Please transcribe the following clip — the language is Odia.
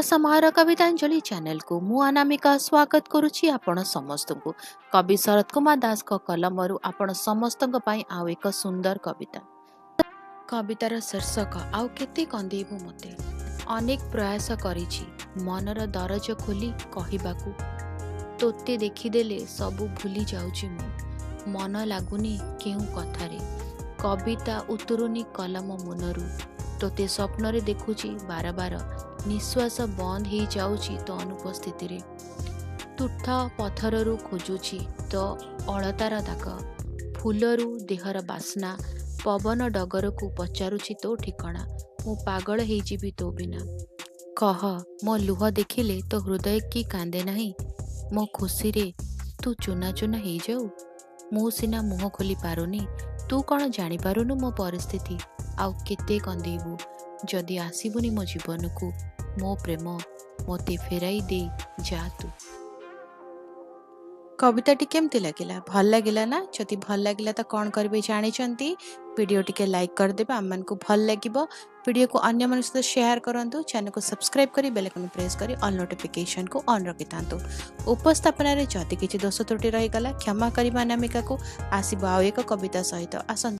ସମାହାର କବିତାଞ୍ଜଳି ଚ୍ୟାନେଲକୁ ମୁଁ ଅନାମିକା ସ୍ୱାଗତ କରୁଛି ଆପଣ ସମସ୍ତଙ୍କୁ। କବି ଶରତ କୁମାର ଦାସଙ୍କ କଲମରୁ ଆପଣ ସମସ୍ତଙ୍କ ପାଇଁ ଆଉ ଏକ ସୁନ୍ଦର କବିତା। କବିତାର ଶୀର୍ଷକ ଆଉ କେତେ କନ୍ଦେଇବୁ ମୋତେ। ଅନେକ ପ୍ରୟାସ କରିଛି ମନର ଦରଜ ଖୋଲି କହିବାକୁ। ତୋତେ ଦେଖିଦେଲେ ସବୁ ଭୁଲି ଯାଉଛି ମୁଁ। ମନ ଲାଗୁନି କେଉଁ କଥାରେ, କବିତା ଉତୁରୁନି କଲମ ମୁନରୁ। ତୋତେ ସ୍ୱପ୍ନରେ ଦେଖୁଛି ବାରବାର, ନିଶ୍ୱାସ ବନ୍ଦ ହେଇଯାଉଛି ତୋ ଅନୁପସ୍ଥିତିରେ। ତୁଠ ପଥରରୁ ଖୋଜୁଛି ତୋ ଅଳତାର ଦାଗ, ଫୁଲରୁ ଦେହର ବାସ୍ନା, ପବନ ଡଗରକୁ ପଚାରୁଛି ତୋ ଠିକଣା। ମୁଁ ପାଗଳ ହେଇଯିବି ତୋ ବିନା। କହ, ମୋ ଲୁହ ଦେଖିଲେ ତୋ ହୃଦୟ କି କାନ୍ଦେ ନାହିଁ? ମୋ ଖୁସିରେ ତୁ ଚୂନା ଚୂନା ହେଇଯାଉ। ମୁଁ ସିନା ମୁହଁ ଖୋଲି ପାରୁନି, ତୁ କ'ଣ ଜାଣିପାରୁନୁ ମୋ ପରିସ୍ଥିତି? ଆଉ କେତେ କନ୍ଦେଇବୁ? ଯଦି ଆସିବୁନି ମୋ ଜୀବନକୁ, ମୋ ପ୍ରେମ ମୋତେ ଫେରାଇ ଦେଇ ଯା ତୁ। କବିତାଟି କେମିତି ଲାଗିଲା? ଭଲ ଲାଗିଲା ନା? ଯଦି ଭଲ ଲାଗିଲା ତ କ'ଣ କରିବେ ଜାଣିଛନ୍ତି? ଭିଡ଼ିଓ ଟିକେ ଲାଇକ୍ କରିଦେବେ, ଆମମାନଙ୍କୁ ଭଲ ଲାଗିବ। ଭିଡ଼ିଓକୁ ଅନ୍ୟମାନଙ୍କ ସହିତ ସେୟାର କରନ୍ତୁ। ଚ୍ୟାନେଲକୁ ସବସ୍କ୍ରାଇବ୍ କରି ବେଲ୍ ଆଇକନ୍ ପ୍ରେସ୍ କରି ଅଲ୍ ନୋଟିଫିକେସନକୁ ଅନ୍ ରଖିଥାନ୍ତୁ। ଉପସ୍ଥାପନାରେ ଯଦି କିଛି ଦୋଷ ତ୍ରୁଟି ରହିଗଲା, କ୍ଷମା କରିବା ଅନାମିକାକୁ। ଆସିବ ଆଉ ଏକ କବିତା ସହିତ। ଆସନ୍ତୁ।